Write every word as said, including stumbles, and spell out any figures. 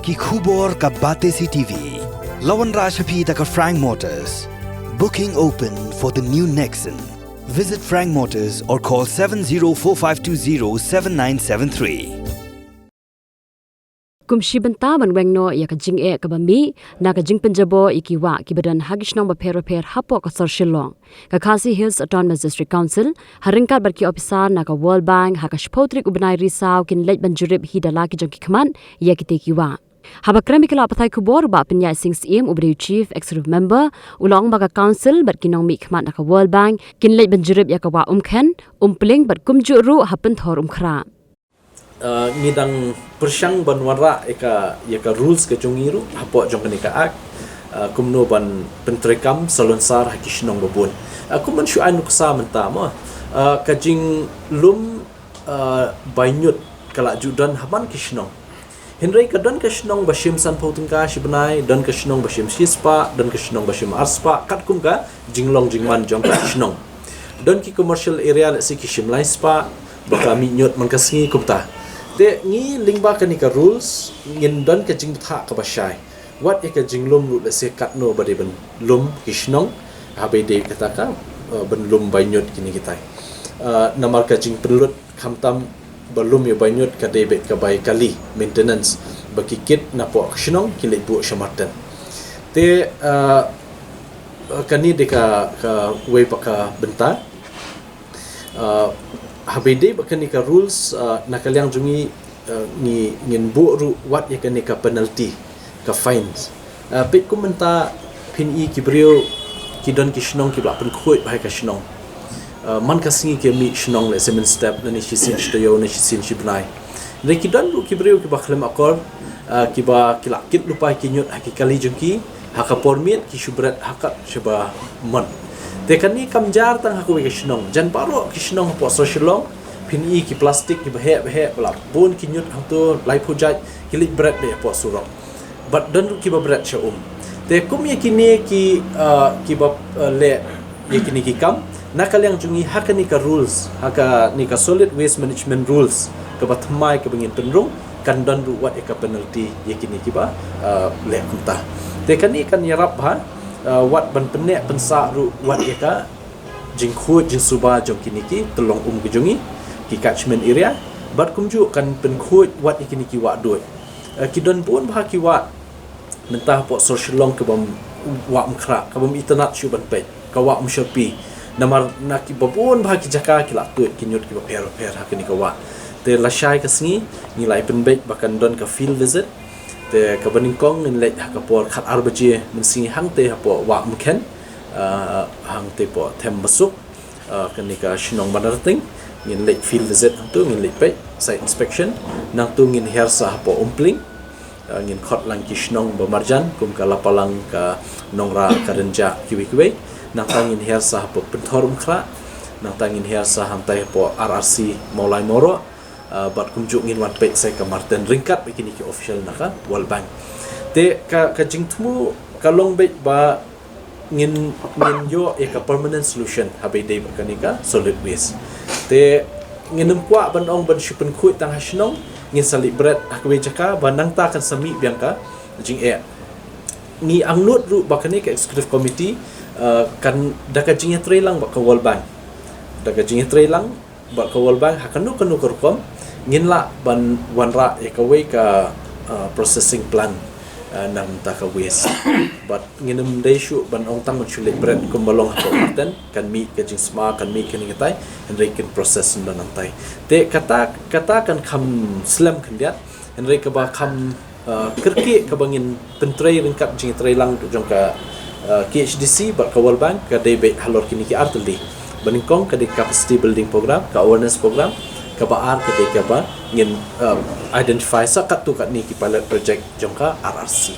Ki khubor ka Batesi T V. La wanrah sha phi da ka Frank Motors. Booking open for the new Nexon. Visit Frank Motors or call seven zero four five two zero seven nine seven three. Kum shi bynta ban weng noh ïa ka jingeh kaba mih na ka jingpynjabor ïa ki wah kiba don ha ki shnong bapher bapher hapoh ka sor Shillong, ka Khasi Hills Autonomous District Council, ha ryngkat bad ki ophisar na ka World Bank, ha ka shiphew tarik u bnai Risaw kin leit ban jurip hi da la ki jong ki khmat ïa kitei ki wah. Haba kren bad ki lad pathai khubor, u Bah Pynïaid Sing Syiem, uba dei u Chief Executive Member, u la ong ba ka Council bad ki nongmihkhmat na ka World Bank kin leit ban jurip ïa ka wah Umkhen, Umpling bad kumjuh ruh ha Pynthor Umkhrah. Uh, ngi dang pyrshang ban wanrah ïa ka, ïa ka rules ka jong ngi ruh hapoh jong kane ka act, uh, kumno ban pyntreikam salonsar ha ki shnong babun. Uh, kum ban shu ai nuksa mynta mo. Uh, ka jinglum, uh, bai ñiut ka la ju don ha man ki shnong. Hynrei ka don ka shnong ba shim sanphew tyngka shi bnai, don ka shnong ba shim shispah, don ka shnong ba shim arspah, katkum ka jinglong jingman jong ka shnong. Don ki commercial area, let's say, ki shim laispah ba ka mih ñiut man ka sngi kumta. Te ngi lyngba kane ka rules ngin don ka jingbthah kaba shai. Wat ïa ka jinglum ruh, let's say, katno ba dei ban lum ki shnong, haba dei kata ka, uh, ban lum bai ñiut kine kitai. Uh, namar ka jingpynlut khamtam ba lum ïa bai ñiut ka dei beit ka bai kali, maintenance, ba ki kit napoh ka shnong ki leit buh sha Marten. Te, uh, uh, kane dei ka, ka wei pat ka bynta. Uh, haba dei bad kane ka rules, uh, na ka liang jong ngi, uh, ngi, ngin buh ruh wat ïa kane ka penalty, ka fines. Uh, peit kum mynta phin i ki briew ki don ki shnong kiba la pynkhuid bha ïa ka shnong. Uh, man ka sngi ki mih shnong, let's say mynstep, lane shisien shi taïew, lane shisien shi bnai. Hynrei ki don ruh ki briew kiba khlem akor, uh, kiba ki la kit lypa ïa ki ñiut ha ki kali jong ki, ha ka por miet ki shu bret ha kat shaba mon. Te kane kam jar tang ha kawei ka shnong. Jan baroh ki shnong hapoh sor Shillong, phin i ki plastik kiba heh ba heh, ba la bun ki ñiut hangto, laiphew jait, ki leit bret beit hapoh surok. Bad don ruh kiba bret sha um. Te kum ïa kine ki, uh, kiba, uh, leh ïa kine ki kam, na ka liang jong ngi ha kane ka rules, ha kane ka solid waste management rules, kaba thymmai kaba ngin pynrung, kan don ruh wat ïa ka penalty ïa kine kiba, uh, leh kumta. Te kane kan ïarap bha, uh, wat ban pynneh pynsah ruh wat ïa ka jingkhuid jingsuba jong kine ki tyllong um ki jong ngi, ki catchment area, bad kumjuh kan pynkhuid wat ïa kine ki wah duid. Uh, ki don bun bha ki wah mynta hapoh sor Shillong ka bym, wah Umkhrah, ka bym itynnad shuh ban peit, ka wah Umshapi. Namar na kiba bun bha ki jaka ki la tuid ki ñiut kiba pher pher ha kane ka wah. Te lashai ka sngi ngi la ïa pynbeit ba kan don ka field visit. Te kaba nyngkong ngin leit ha ka por khat ar baje mynsngi hangtei hapoh wah Umkhen, ah, hangtei hapoh Them Basuk, ah, kane ka shnong Banarting, ngin leit field visit hangto, ngin leit peit site inspection. Nangto ngin hiar sa hapoh Umpling, ah, ngin khot lang ki shnong ba marjan kum ka Lapalang, ka Nongra, ka Rynjah, kiwei kiwei. Nangta ngin hiar sa hapoh Pynthor Umkhrah. Nangta ngin hiar sa hangtai hapoh R R C Mawlai Mawroh. Ah, bad kumjuh ngin wan peit sa ka Marten ryngkat bad kine ki official na ka World Bank. Te ka, ka jingthmu ka long beit ba ngin, ngin ïoh ïa ka permanent solution haba ïadei bad kane ka solid waste. Te ngin ym kwah ban ong ban shu pynkhuid tang ha shnong, ngin sa leit bret ha kawei jaka ba nangta kan sa mih biang ka jingeh. Ngi angnud ruh ba kane ka executive committee, eh, kan da ka jingïatreilang bad ka World Bank, da ka jingïatreilang bad ka World Bank ha kano kano ka rukom, ngin lah ban wanrah ïa kawei ka, uh, processing plant, uh, na ka bynta ka waste. Bad ngin ym dei shuh ban ong tang ban shu leit bret kumba long hapoh Marten, kan mih ka jingsma, kan mih kane katai, hynrei kin process na nangtai. Te kata, kata kan kham slem khyndiat, hynrei kaba kham, uh, kyrkieh kaba ngin pyntrei ryngkat jingïatreilang jong ka, uh, K H D C bad ka World Bank ka dei beit halor kine ki artylli. Ba nyngkong ka dei capacity building program, ka awareness program, kaba ar ka dei kaba ngin, uh, identify sa katto katne ki pilot project jong ka R R C.